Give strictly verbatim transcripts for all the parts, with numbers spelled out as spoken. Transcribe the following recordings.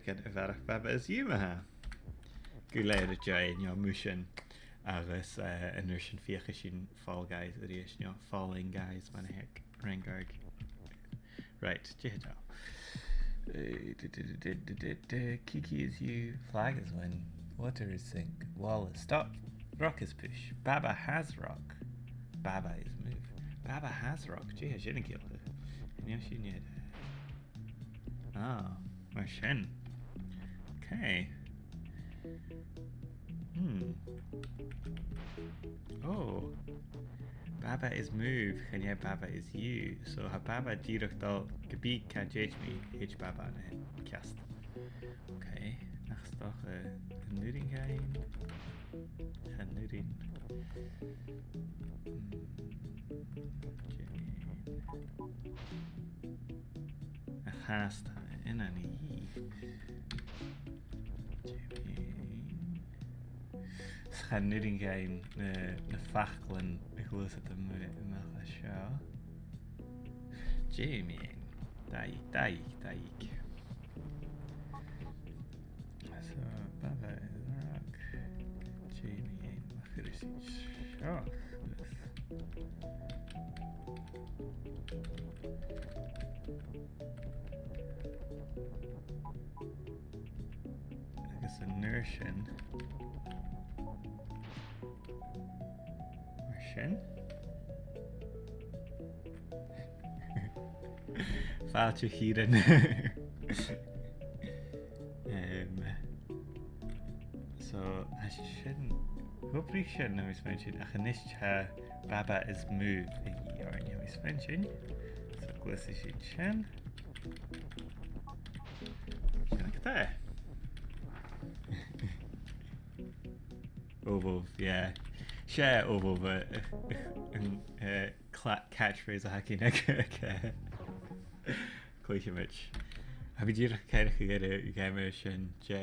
Ged a bharrachd Baba Is You, ma-thà. Gu lèir an dèidh, no, mu sin. Agus, eh, an uair sin feuchaidh sinn Fall Guys a-rithist, no, Falling Guys, mar a their Rengarg. Right, dè tha seo? Eh, d-, d-, Kiki is you, flag is win, water is sink, wall is stop, rock is push, Baba has rock, Baba is move, Baba has rock, dè tha sin a' ciallachadh? Chan eil sin iad. Ah, mar sin. Okay. Hmm. Oh. Baba is move, chan e Baba is you. So tha Baba dìreach dol gu bìdh, chan tèid mi, thèid Baba an sin. Ceart. Okay. Ach 's dòcha, eh, an urrainn dhuinn. Chan urrainn. Hmm. Dè? Ach tha, tha e ann an ìre. Dè mu dheidhinn? 'S chan urrainn dhuinn na, na faclan a ghluasad a-mach à seo. Dè mu dheidhinn? Dè, dè, dè. So, Baba is rock. Dè mu dheidhinn? Mach air ais seo. Agus an uair sin. Mar sin. Fàilte, a Chiaran. Em, so, tha sin, dh'obraich sin, tha mi a' smaointinn, ach a-nis tha Baba is move a dhìth oirnn, tha mi a' smaointinn. So, gluaisidh sinn sin. Sin agad e. Obh obh, yeah. 'S e obh obh, eh, eh, an, eh, cla-, catchphrase a th' againn aig, aig, eh, cluicheamaid. Tha mi dìreach a' coimhead air a' gheama sin de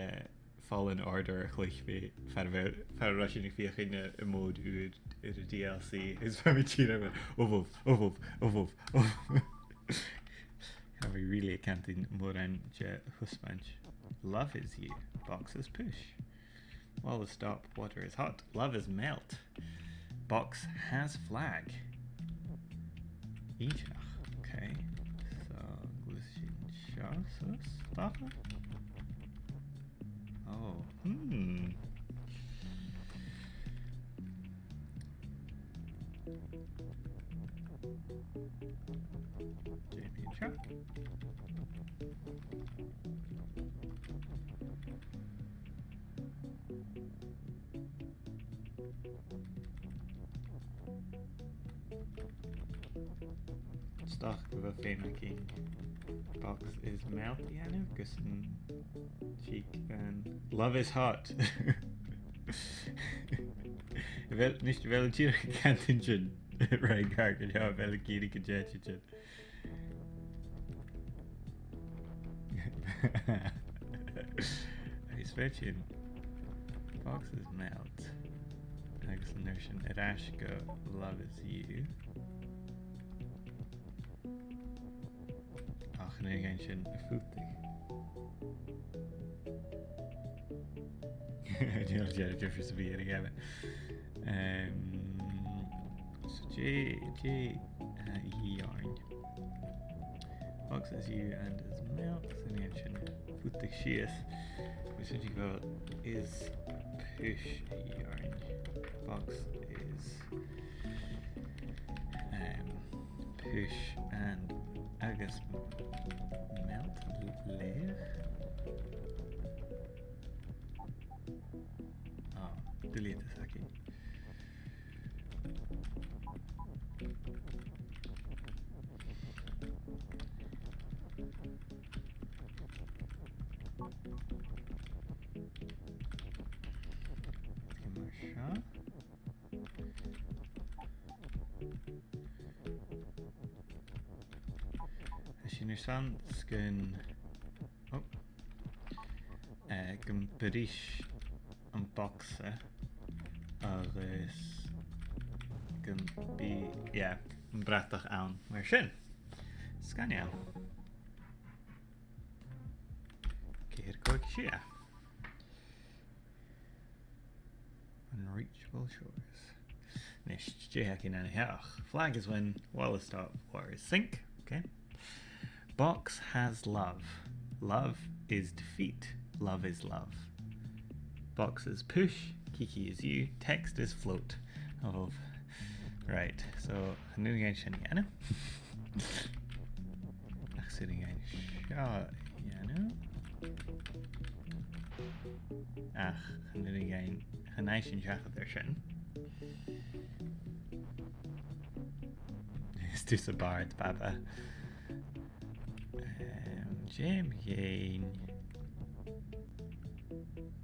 Fallen Order a chluich mi far a bheil, far an robh sinn a' feuchainn a, a' mhòd ùr air an D L C. Is bha mi dìreach mar, obh obh, obh obh, obh obh, obh obh. Tha mi really a' cantainn mòran de husband. Love is you. Box is push. Wall is stop, water is hot, love is melt, box has flag. Iontach. Okay. So, gluaisidh sinn seo, so, stop. Oh, hmm. Dè mu dheidhinn seo? Is dòcha gu bheil feum againn box is melt a dhèanamh, gus an tig an love is hot. A bheil, a-nis, a bheil thu dìreach a' cantainn sin, Rengar, gu leòr, a bheil thu ag iarraidh gun tèid sinn sin? Agus bheir sinn box is melt. Agus an uair sin air ais gu love is you. Ach, chan urrainn dhuinn sin a phutadh. Chan eil dad difference a bhith air a' gheama. Em, so, dè, dè, eh, a dhìth oirnn? Box is you and is melt, 's chan urrainn dhuinn sin a phutadh sìos. Agus sin gu bheil is push a dhìth oirnn. Box is, em, push and agus melt, leagh. Ah, delete this again. Mar seo. Tha sinn airson 's gun, oh, eh, gum bris am bogsa agus gum bi, yeah, am bratach ann mar sin. Sgoinneil. Cò Ceithir còig sia. Unreachable shores. Nis, dè th' againn an-seo? Flag is wind, wall is stop, water is sink. Okay. Box has love. Love is defeat. Love is love. Box is push. Kiki is you. Text is float. Oh, right. So, chan urrainn dhuinn sin a dhèanamh. Ach 's urrainn dhuinn seo a dhèanamh. Ach chan urrainn dhuinn, chan fhaigh sinn seachad air sin. Is tusa bàrd, Baba. Ehm, dè mu dheidhinn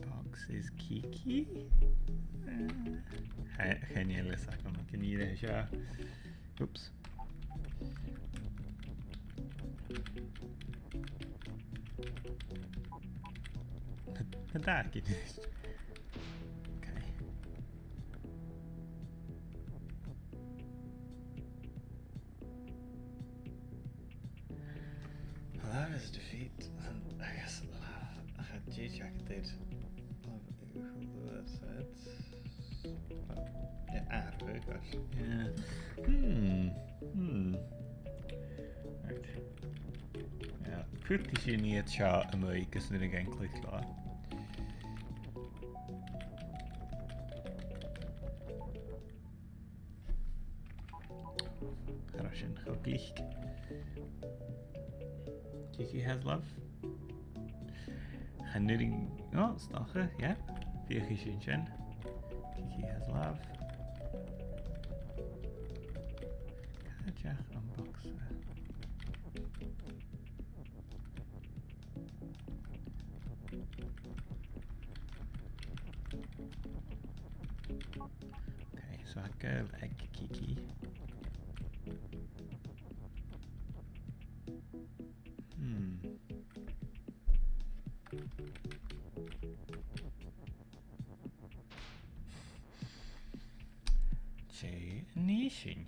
Box is Kiki? Eh, cha-, chan eil fhios agam gun e seo. Oops. Na, na dà gin. Okay. Love is defeat, and I guess love, I had J Jack did. Love, who said? Yeah, ah, very good. Yeah. Hmm. Hmm. Right. Yeah. Cuirtidh sinn iad seo a-muigh gus an urrainn dhuinn cluich leotha. Cha robh sin cho glic. Kiki has love. Chan urrainn, oh, 's dòcha, yeah. Feuchaidh sinn sin. Kiki has love. Càit an deach am bogsa? Okay, so tha gaol aig Kiki. Hmm. Dè nì sinn?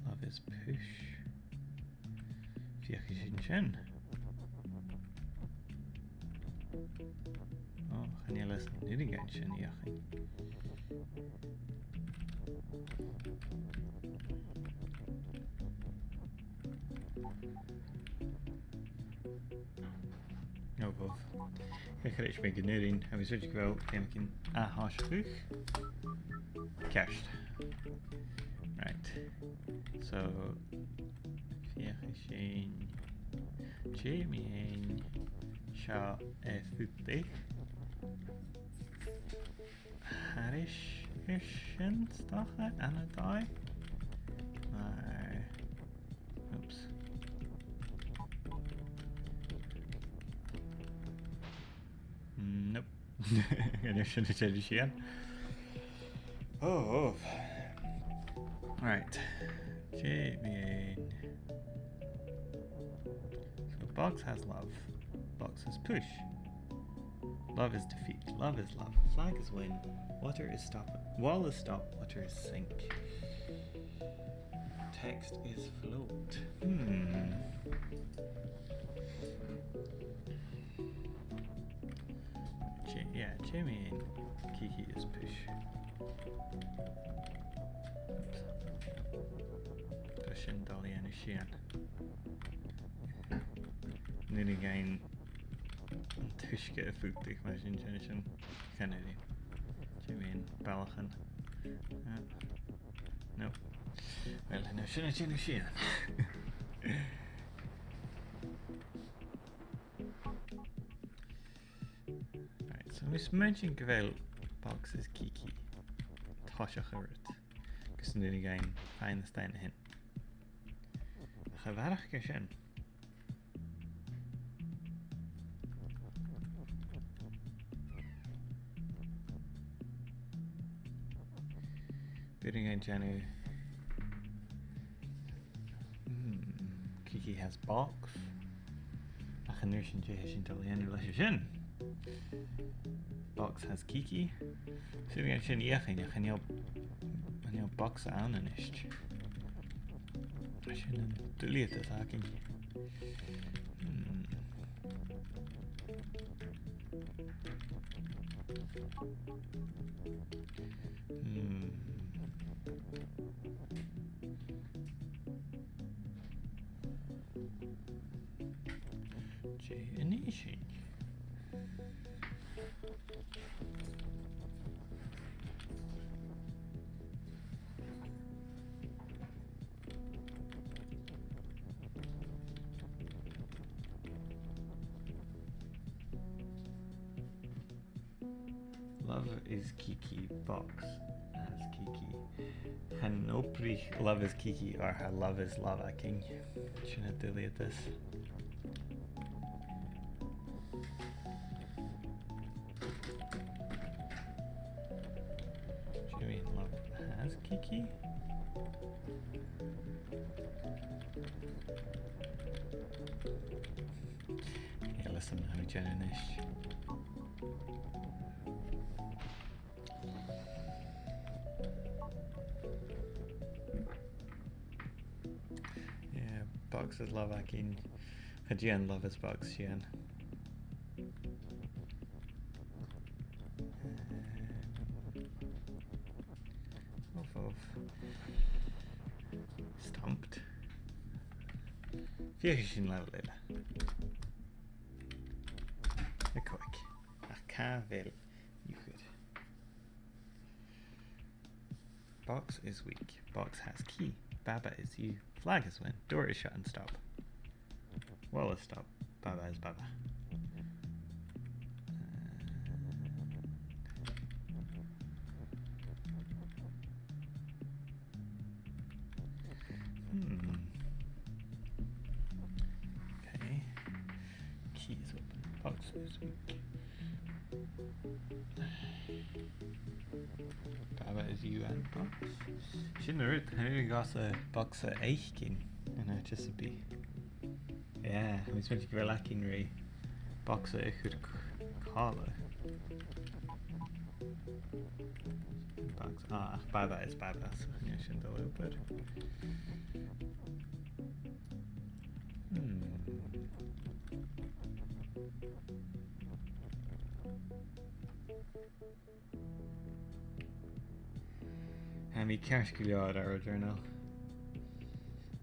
Love is push. Feuchaidh sinn sin. Oh, chan eil fhios an urrainn dhuinn sin fheuchainn. Oh, bhobh. Cha chreid mi gun urrainn, tha mi a' smaoineachadh gu bheil feum againn a thòiseachadh. Ceart. Right. So, feuchaidh sinn, dè mu dheidhinn seo a phutadh thairis air sin, 's dòcha, ann an dòigh. Mar, oops. Nope. Chan eil sin a' dèanamh sìon. Oh, oh. Right. Dè mu dheidhinn. So box has love. Box is push. Love is defeat. Love is love. Flag is wind. Water is stop. Wall is stop. Water is sink. Text is float. Hmm. Dè, yeah, dè mu dheidhinn Kiki is push. Oops. Tha sin a' dol a dhèanamh sìon. An urrainn dhuinn an t-uisge a phutadh mar sin, dèanamh sin. Chan urrainn. Dè mu dheidhinn ballachan? Ah. No. Well, no, sin a sin, sin. Right, so mus smaoinich sinn gu bheil Box is Kiki a' tòiseachadh rud, gus an urrainn dhuinn faighinn a-steach an sin. Cha mhòr ach sin. B' urrainn dhuinn dèanamh, hmm, Kiki has box. Ach an uair sin, dè tha sinn a' dol a dhèanamh leis a sin? Box has Kiki. Saoil an sin fheuchainn, ach chan eil, chan eil box ann a-nis. Sin an duilgheadas againn. Hmm. Hmm. Dè nì sinn? Love is Kiki, box has Kiki. Chan obraich love is Kiki oir tha love is love againn. Sin an duilgheadas. Dè mu dheidhinn love has Kiki? Yeah, listen, tha mi a' dèanamh a-nis. Yeah, box is love againn. Cha dèan love is box sìon. Eh, uff, uff. Stumped. Feuchaidh sinn leibh eile. A còig. Ach càit a bheil Iuchar? Box is weak. Box has key. Baba is you. Flag is win. Door is shut and stop. Wall is stop. Baba is baba. Hmm. Okay. Key is open. Box is weak. Baba is you and box. Sin an rud, chan urrainn dhomhsa box a fhaicinn an àite sam bith. Yeah, tha mi a' smaointinn gu bheil againn ri box a chur c-, còmhla. Box, ah, ach baba is baba, so chan eil sin a' dol a dh'obair. Hmm. Tha mi ceart gu leòr air an journal.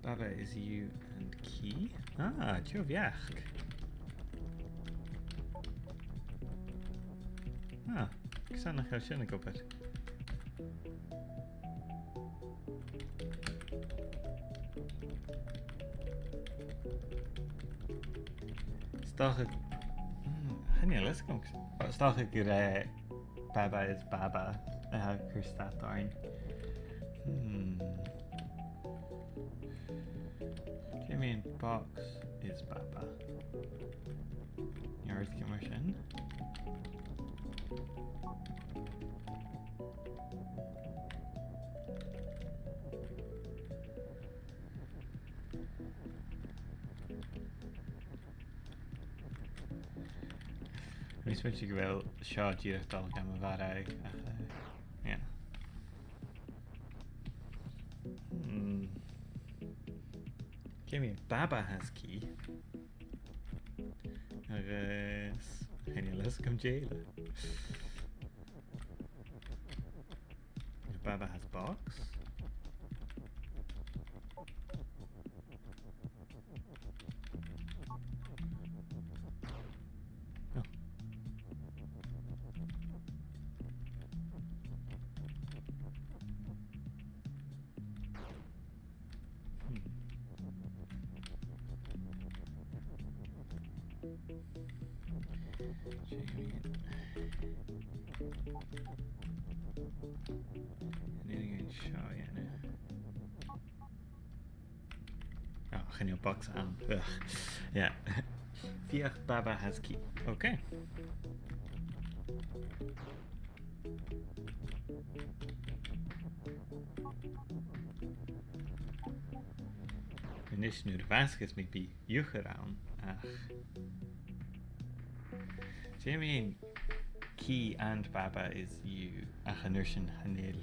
Baba is you and key. Ah, deagh bheachd. Ah, carson nach eil sin ag obair? Is dòcha, hmm, chan eil fhios agam. Is dòcha gur e Baba is baba a tha a' cur stad oirnn. Hmm. Dè mu dheidhinn box is baba? An urrainn dhomh sin? Tha mi a' smaointinn gu bheil seo dìreach a' dol gam mharbhadh, ach, eh, yeah. Hmm. Dè mu dheidhinn Baba has key? Agus chan eil fhios agam dè eile. Baba has box. Oh. Hmm. Dè mu dheidhinn? An urrainn dhuinn seo a dhèanamh? Oh, chan eil box ann. Ugh. Yeah. Feuch Baba has key. Okay. A-nis, nuair a bhàsaicheas mi, bidh Iuchar ann, ach dè mu dheidhinn Key and Baba is you. Ach an uair sin chan eil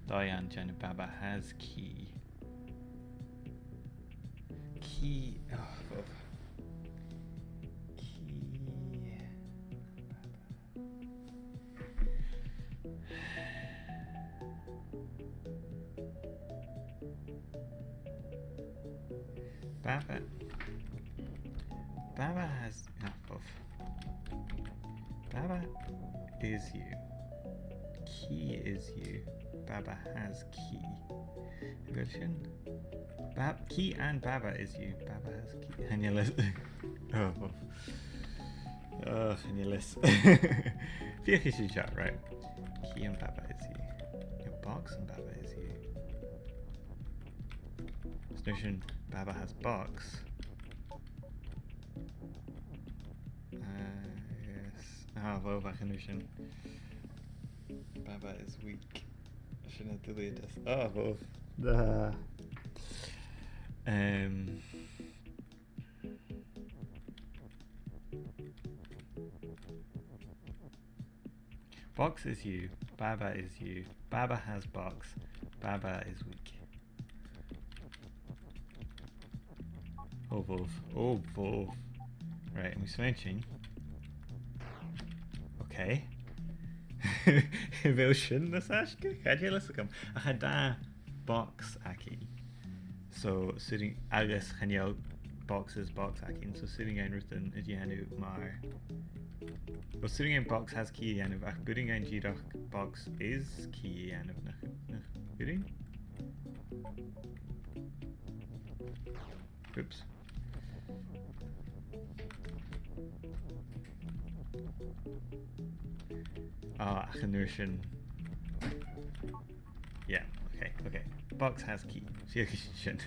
dòigh ann dèanamh Baba has key. Key. Oh, oh. Key. Baba. Baba has. Oh, oh. Baba is you. Key is you. Baba has key. Bheil sin? Ba- key and Baba is you. Baba has key. Chan eil fhios. Oh, oh. Oh, chan eil fhios. Feuchaidh sinn seo, right. Key and Baba is you. No, box and Baba is you. Is an uair sin, Baba has box. Uh, yes. Ah, bhò, bha an uair sin. Baba is weak. Sin an dùil a th' ann. Ah, bhò. Ah. Um, Box is you, Baba is you, Baba has box, Baba is weak. Oh, bhò. Oh, bhò. Right, tha mi a' smaointinn. Okay. A bheil sin nas fhaisge? Chan eil fhios agam. Ach tha dà box againn. So, 's urrainn, agus chan eil box is box againn. So, 's urrainn dhuinn rudan a dhèanamh mar, well, 's urrainn dhuinn box has key a dhèanamh, ach b' urrainn dhuinn dìreach box is key a dhèanamh, nach, nach b' urrainn? Oops. Ah, ach an uair sin. Yeah, okay, okay. Box has key. Feuchaidh sinn sin.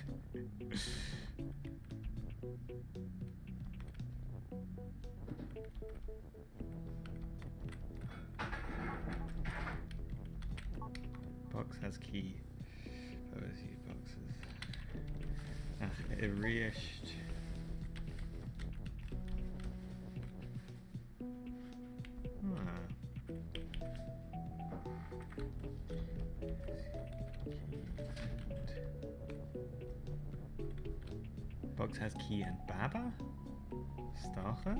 Box has key. Boxes. Ach, a-rithist. Ah. Box has key and Baba? 'S dòcha?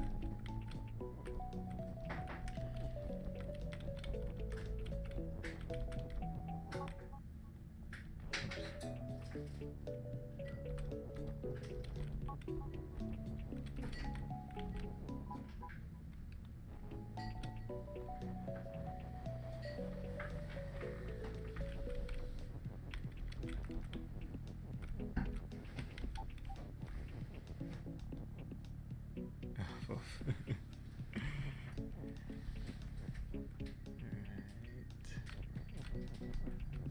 Oh, oof. Right.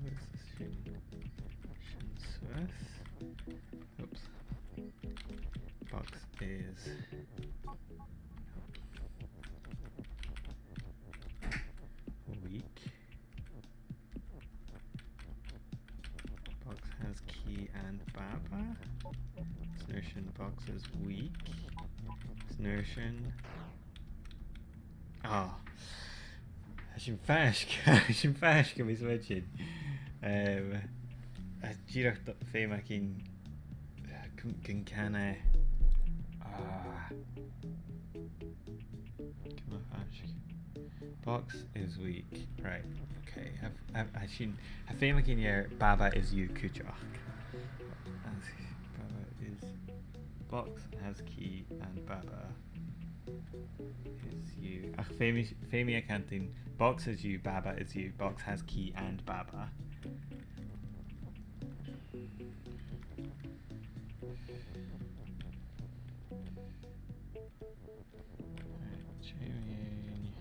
This is sin, sin suas. Oops. Box is weak. Box has key and Baba. 'S an uair sin box is weak. 'S an uair sin. Ah. Tha sin faisg. Tha sin faisg, tha mi a' smaointinn. Um, tha dìreach do- feum againn gun, gun can e. Ah. Ciamar a tha e? Box is weak. Right. Okay. Tha, tha, tha sin, tha feum againn air Baba is you cuideachd. As Baba is, box has key and Baba is you. Ach feumaidh, feumaidh e cantainn, box is you, Baba is you, box has key and Baba. Right, Jamie.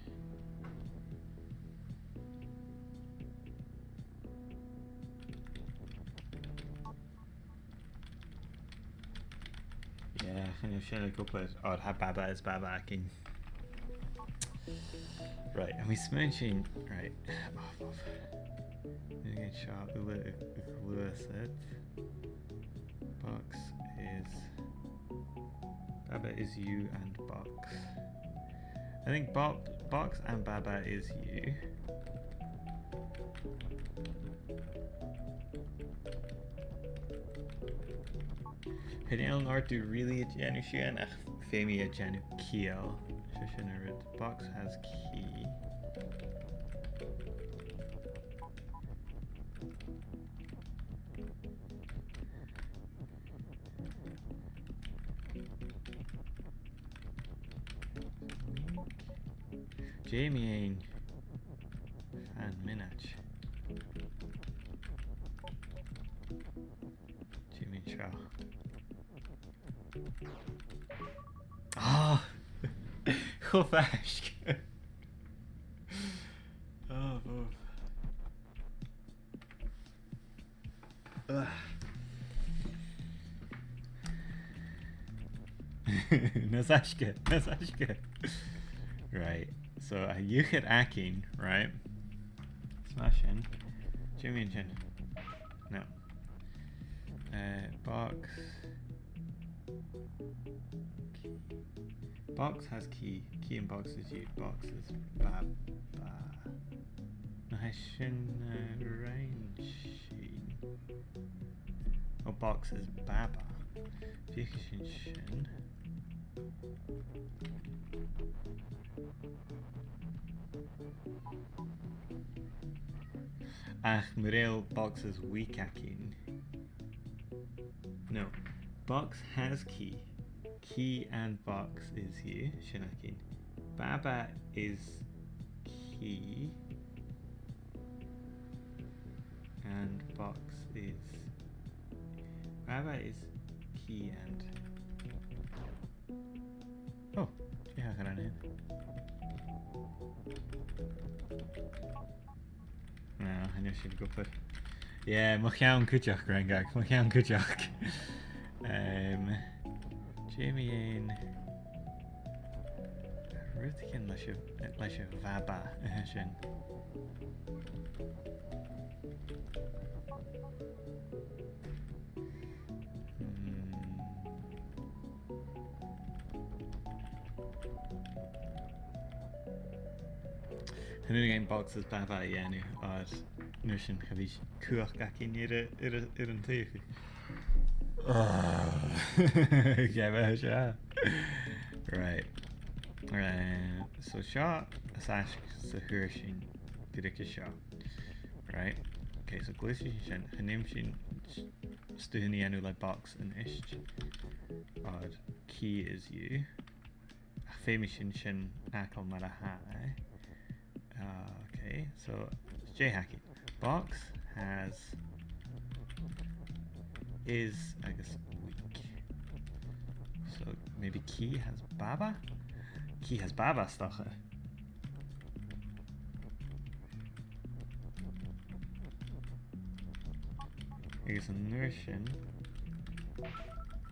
Yeah, chan eil sin ag obair, oir tha Baba is Baba againn. Right, tha mi a' smaointinn, right. Off, off. Nì sinn seo uile a, a ghluasad. Box is, Baba is you and box. I think Bob, Box and Baba is you. Chan eil an t-òrdugh really a' dèanamh sìon, ach feumaidh e dèanamh ciall. Seo sin an rud. Box has key. Dè mu dheidhinn fan mionaid? Dè mu dheidhinn seo? Ah! Cho faisg! Oh, bhobh. Ugh. Nas fhaisge, nas fhaisge. Right. So, a dh'aithghearr againn, right? Smash in. Jimmy and Jen. No. Uh, box. Box has key. Key in box is you. Box is Baba. No, tha sin, uh, rinn sinn. Oh, box is Baba. Feuchaidh sinn sin. Ach mura h-eil box is weak againn. No. Box has key. Key and box is you. Sin againn. Baba is key. And box is. Baba is key and. Oh, dè tha a' dol an sin? No, chan eil sin gu bhith. Yeah, mo cheann cuideachd, Rangag, mo cheann cuideachd. Um, Jamie Ann. Rudeigin leis a', leis a' Bhaba, eh, sin. Hmm. Chan urrainn dhuinn box is Baba a dhèanamh, oir an uair sin cha bhi cumhachd againn air a, air a, air an t-suidheachadh. Ah. Gabh e seo. Right. Eh, so seo as fhaisg 's a fhuair sinn gu ruige seo. Right. Okay, so gluaisidh sinn sin, chan fheum sinn s-, stuth a dhèanamh le box a-nis. Oir key is you. Ach feumaidh sinn sin fhàgail mar a tha e. Ah, okay, so, dè th' againn? Box has is agus weak. So, maybe key has Baba? Key has Baba, 's dòcha. Agus an uair sin.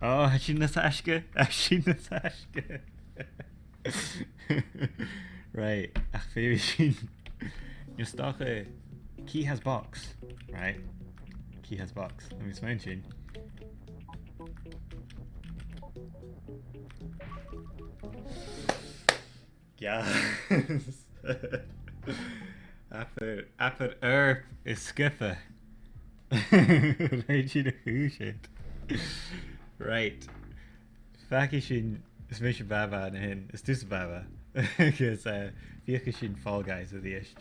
Oh, tha sin nas fhaisge, tha sin nas fhaisge. Right, ach feumaidh sinn. Is dòcha, key has box, right? Key has box. Let me explain to you. Yes. Abair, abair oidhirp is sgioba. Rinn sinn a' chùis ud. Right. Feuchaidh sinn, is mise Baba an sin, is tusa Baba. Agus, eh, feuchaidh sinn Fall Guys a-rithist.